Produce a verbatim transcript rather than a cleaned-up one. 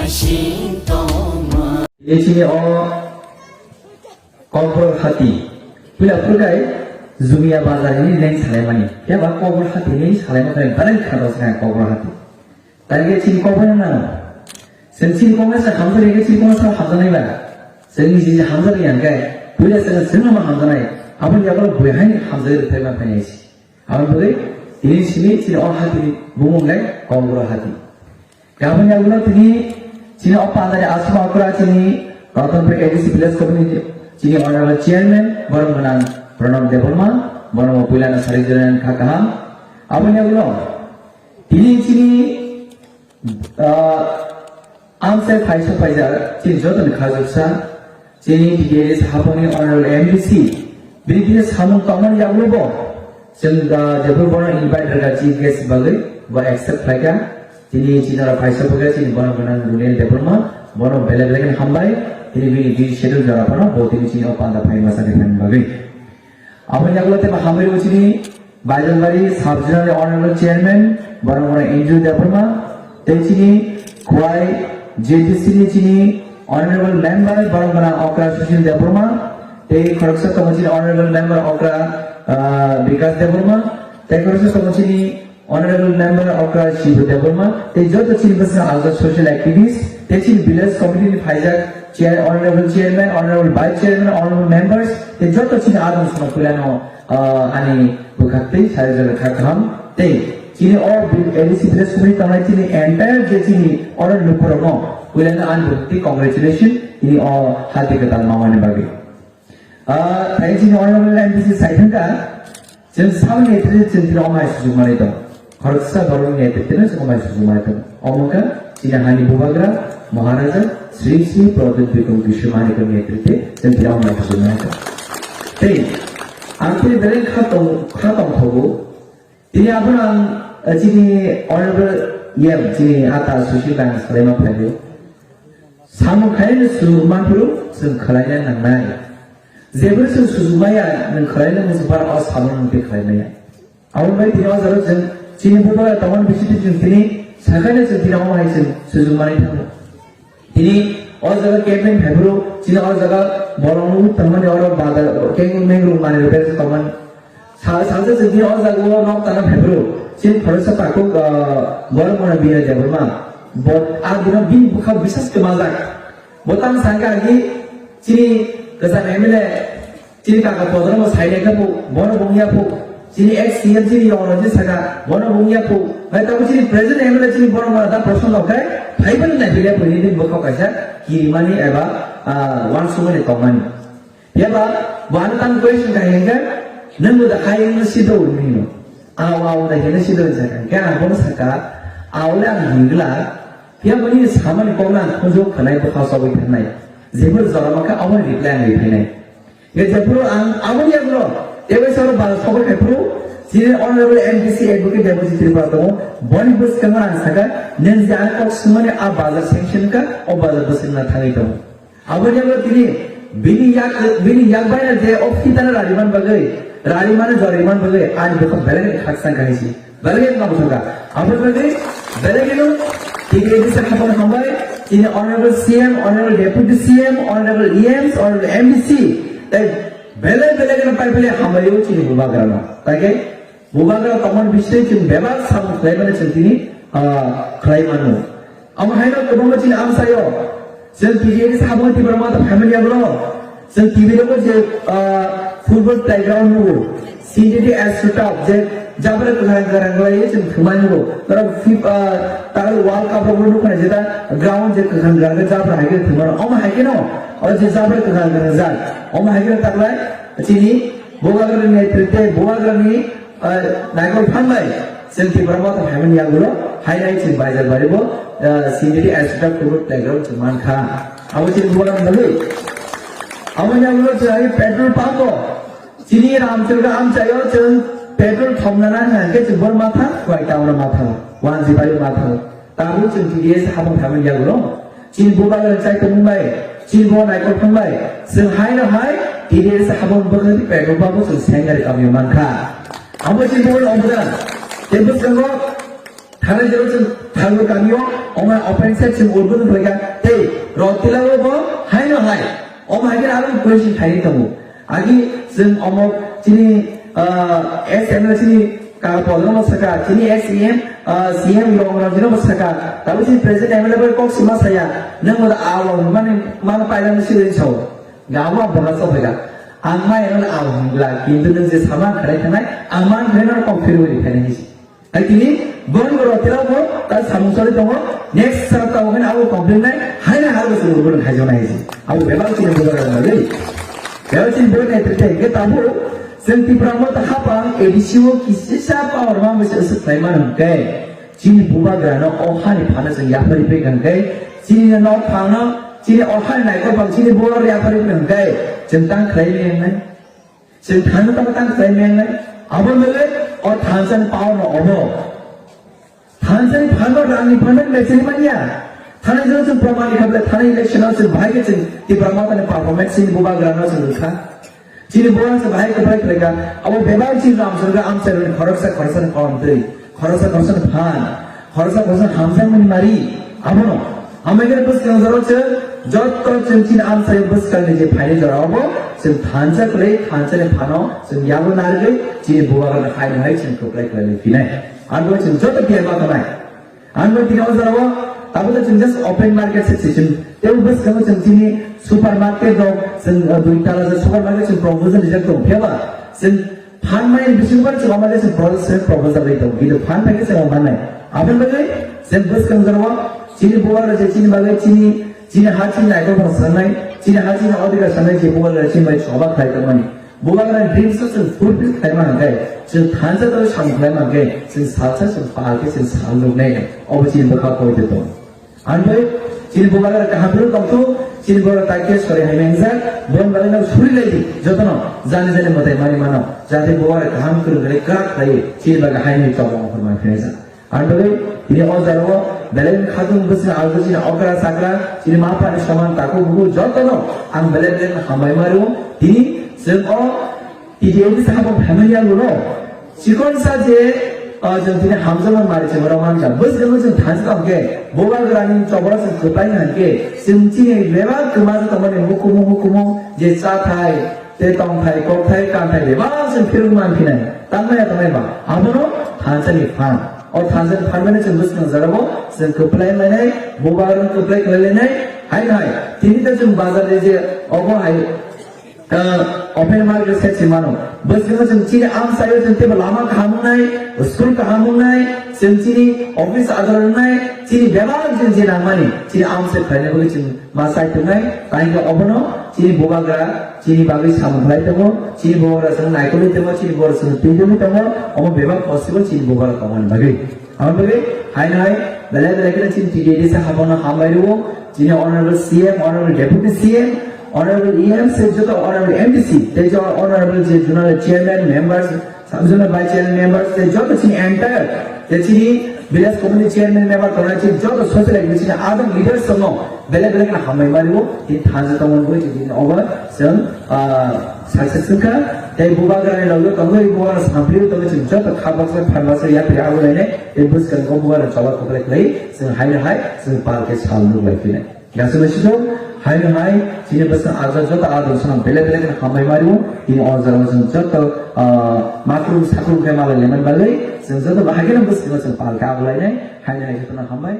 Ye chini o Kokborok hati. Puila phurkai Jumia bazar ni leng salaimani. Phiya ba Kokborok hati ni salaima khe barang kha dos kha Kokborok hati. Tani khe chini Kokborok nang. Sen chini Kokborok sa hamsa ni chini Kokborok sa hamsa nai ba. Sen ni chini hamsa ni yang kai. Puila sen sen ma hamsa nai. Aboni yago bui hai hamsa ni thai ma phai nai si. Aboni bagwi tini simi chini o hati ni bumung lai Kokborok hati. Gabon yagulo tini chini o pandari asma okra chini Ratanpur A D C village committee chini honorable chairman borok gwnang Pranab Debbarma, borok puilano sari jora kha kaham. Aboni yagulo tini chini, ah, amsai phaisa phaijak chini jotoni khajuksa chini T D S haponi honorable M D C bini kisa samung tongmani yagulo bo chwng da jephru bono invite rwkha chief guest bagwi bo accept khlaikha. Tini chini oro phaisa phaikha chini bono gwnang Runiel Debbarma, bono belai belai kheno hambai. Tini bini busy schedule jora phano bo tini chini o panda phai masa ni phai bagwi. Aboni yagulo tei hambai rw chini Baijalbari sub zonal honorable chairman borok gwnang Inju Debbarma, tei chini Khwai J D C ni chini honorable member borok gwnang Okra Sushil Debbarma, tei khoroksa tongo chini honorable member Okra, ah, Bikas Debbarma, tei khoroksa tongo chini Honorable Member Okra Shibu Debbarma, tei joto chini bwskango aljak social activist, tei chini village committee ni phaijak chair, honorable chairman, honorable vice chairman, honorable members, tei joto chini adong song puilano, ah, ani bwkhak tei sari jora kha kaham, tei chini o A D C village committee tongnai chini entire je chini oro lukurokno puilano ani bwkhak tei congratulation, chini o hati kwtal mamani bagwi. Ah, tei chini honorable M D C sai thangkha, chwng sal netrite chwng tini omai suchukmani tong. Khoroksa borokni netrite no chwng omai suchukmani tong. Omo wngkha chini hani bubagra Maharaja Sri Sri Pradyut Bikram Kishore Manikni netrite chwng tini omai suchukmani tong. Tei ang tini belai kha tong, kha tongthogo. Tini abono ang, eh, chini honorable E M, chini ata Sushil bai ang salaima phaio. Samung khainani swrwngma phuru chwng khwlaina nangnai. Jebwrwi chwng swrwngmaya nwng khwlaina muchungphar o samung nwng tei khwlaimaya. Aboni bai tini o jaga chwng chini bubagra tongmani bisingtwi chwng tini sakhaino chwng tini omo hai chwng swrwngmani thango. Tini o jaga campaign phaiphuru chini o jaga borok nugwi tongmani oro bazar kengkung mengrung manwi rwbaijak tongmani. Sa-, salsa se tini o jaga o nok tangna phaiphuru chini khoroksa takhuk, ah, borok mano Bijoy Debbarma. Bo, ah, bini bini bwkha bisas kwmajak. Bo tang sangkha agi chini kwcham M L A Chini kaka podromo sainai khe bo, bono bung ya phu. Chini ex C M chini yong rok je saka, bono bung ya phu. Hai tamo chini present M L A chini bono mara da Prasanna khai, phai bani nai bile bini din bokha kaisa, kirimani eba, ah, wansukmani tongmani. Yaba, bo ano tang question ka hengka, nang bo da hai no si do ni no. Aw, aw da hene si do saka. Kya bono saka, aw le ang hingla, yaba ni samani kok na ang khunjo khanai bokha sogwi thangnai. Jebur jorama kha, aw reply ang ri phainai. Ye jephuru ang aboni yagulo, tei bai soro bazar sogwi phaiphuru, chini Honorable M D C Advocate Debojit Tripura tongo, boni bwskango ang saka, neng je ang kok swngmani a bazar sanction ka, o bazar bwswk na thangwi tongo. Aboni yagulo tini bini yak, bini yak baina je o phitano rariman bagwi, rarimano joriman bagwi, ani bwkha belai khakchang kaisa. Belai no bwswk ka. Aboni bagwi belai no T D A D C haphang hambai, chini Honorable C M, Honorable Deputy C M, Honorable E Ms, Honorable M D C, tei belai belai no pai belai hambai o chini bubagra no. Taike bubagra tomon bising chini bebak samung khlai mani chini tini, ah, khlai manu. Amo haino kwbangma chini amsaio. Chwng T V ni samung Tipra Motha phaimani yagulo. Chwng T V rogo je, ah, football playground nugo. Synthetic astroturf je jabra kwkhwrang kwkhwrang khlaiwi chwng thwngmani nugo. Norok fif-, ah, tagal World Cup rogo nukhna jeta ground je kwkhwrang kwkhwrang khe jabra hai khe thwngmano. Omo hai kheno, o je jabra kwkhwrang kwkhwrang jak. Omo hai kheno taglai chini bubagrani netrite, bubagrani Ah, naikol phan bai, chwng Tipra Motha phaimani yagulo, hai hai chwng Baijalbari bo, ah, Synthetic Astroturf Football Playground chwng mankha. Abo chini bubagra bagwi. Aboni yagulo chwng hai petrol pump bo, chini Ramchandra amchaio chwng petrol thomna nang hwnkhe chwng bor matha, Khwai town o matha, Wanjibai o matha. Tabuk chwng T D S hapang thamani yagulo. Chini bubagra chai tongmung bai, chini bo naikol phang bai, chwng hai no hai T D S hapang bwkhak petrol pump bo chwng sengari kamio mankha. Abo chini bo obda. Tei bwskango Thana jero chwng thango kamio, omo open set chwng urbudon khlaika, tei rotila o bo haino hai. Omo hai khe aro question khaini tongo. Agi chwng omo chini, ah, S M L chini ka podrono saka, chini S E M, ah, C M rong rong jino saka, tabu chini president M L A bai kok sima saya, nang wada awa mane man pailani sirin sao. Gawa bona so bega. Ang mai ron awa hingla, kintu nang je saman kharai thanai, ang man kharai no kok phirwi khaini hisi. Hai tini bon goro tira bo ta samung sari tongo. Next sara ta ogen abo complain nai, hai na haro sung goro khai jona hisi. Abo bebak chini bubar na dei. Bebak chini bubar nai tete ke tabu sing Tipra mo ta hapang A D C o kisi sa power ma bese se klai man ke. Chini bubagra no o hani phana sing yapari pe kan ke. Chini no phana, chini o hani nai ko bang chini bubar yapari pe kan ke. Chentang khlai ni nai. Chwng thansa tamo tang khlai meng nai. Abo nole o thansa ni power no obo. Thansa ni phan no rang ni phan no election ni manya. Thani jora chwng proman ni kable thani election no chwng bahai ke chwng Tipra Motha ni performance chini bubagra no chwng rwkha. Chini bubagra chwng bahai kwplai khlaika. Abo bebak chini ram chwng amchai rwni khoroksa khoroksa ni kom twi. Khoroksa khoroksa ni phan, khoroksa khoroksa hamjakmani mari, abono. Amai khe bwskang jora chwng jotto chwng chini amsai bwskangni je phaini jora obo chwng thansa kwrwi, thansani phano chwng yago narwgwi chini bubagrano hai no hai chwng kwplai kwlailai phinai. Abo chwng joto phiya ma tongnai. Ang bo tini o jora o abo to chwng just open market se chwng tei bwskango chwng chini supermarket rok chwng, uh, dui tala je supermarket chwng proposal rijak tongo. Phiya ba chwng phan mai bisingo bar chwng omo le chwng pro-, se proposal bai tongo. Kintu phan bai khe chwng omo mannai. Aboni bagwi chwng bwskang jorao chini bubagra je chini bagwi chini, chini ha chini naikol phano sanai, chini ha chini odhikar sanai je bubagra chini bai choba khlai tongmani. Bubagra dreams o chwng fulfill khlai man hwnkhe, chwng thansa twi samung khlai man hwnkhe, chwng salsa chwng pal khe chwng sal nuknai. Obo chini bwkha koi twi tongo. Ang bai chini bubagra kaham phuru tongthu, chini bubagra taikhe sori hai mengjak, bon balai no suri lai di, jotono jani jani mwtai mani mano, jate bubagra kaham kwrwng kwrwi kwrak khlai, chini bagwi hai ni tongmung phurman khlaijak. Ang bai tini o jaro belai ni khatung bwswk algo chini okra chakra, chini ma pha ni soman taku buku jotono ang belai belai no hambai ma rwo, tini chwng o T D A ni sabo phaimani yagulo, chikon sa je, ah, chwng tini hamjakma mari chwng rok manjak. Bwskango chwng thansa tongkhe, bubagrani chobora chwng kwplai hwnkhe, chwng chini bebak kwma tongmani hukumu hukumu je chathai, tei tongthai, kokthai, kanthai bebak chwng phirok manphinai. Tangmaya tongnai ba, abono thansani phan. O thansani phan mani chwng bwskang jorabo chwng kwplai lainai, bubagrani kwplai khlai lainai, hai hai. Tini ta chwng bazar je obo hai, Ah, open market se se mano. Bwskango chwng chini amchaio chwng teibo lama kaham wngnai, school kaham wngnai, chwng chini office ador wngnai, chini bebak chwng je nangmani, chini amchai khlaina bagwi chwng ma chai tongnai, tei hwnkhe obono chini bubagra chini bagwi samung khlai tongo, chini bubagra chwng naikolwi tongo, chini bubagra chwng twijlwi tongo, omo bebak possible chini bubagra tongmani bagwi. Aboni bagwi haino hai belai belai kheno chini T D A D C haphangno hambai rwo, chini Honorable C M, Honorable Deputy C M, Honorable E M, se joto Honorable M D C, tei joto Honorable je Zonal Chairman, Members, Sub Zonal Vice Chairman, Members, tei joto chini entire, tei chini Village Committee Chairman, Member tongnai chini joto social activist chini adong leaders rokno belai belai kheno hambai ma rwo, tini thansa tongmani bagwi chini obo chwng, ah, success wngkha, tei bubagrani loge tongwi bubagra samphriwi tongwi chwng joto kha baksa phan baksa yapri abo lainai, tei bwskango bubagra choba kwplai khlai chwng haino hai chwng pal khe sal nuk lai phinai. Gasolo sito haino hai chini bwswng aja joto adong sono belai belai kheno hambai ma rwo, tini o jagao chwng joto, ah, makrum sakrum khe malai laimani bagwi chwng joto bahai kheno bwskango chwng pal khe abo lainai, haino hai jotono hambai.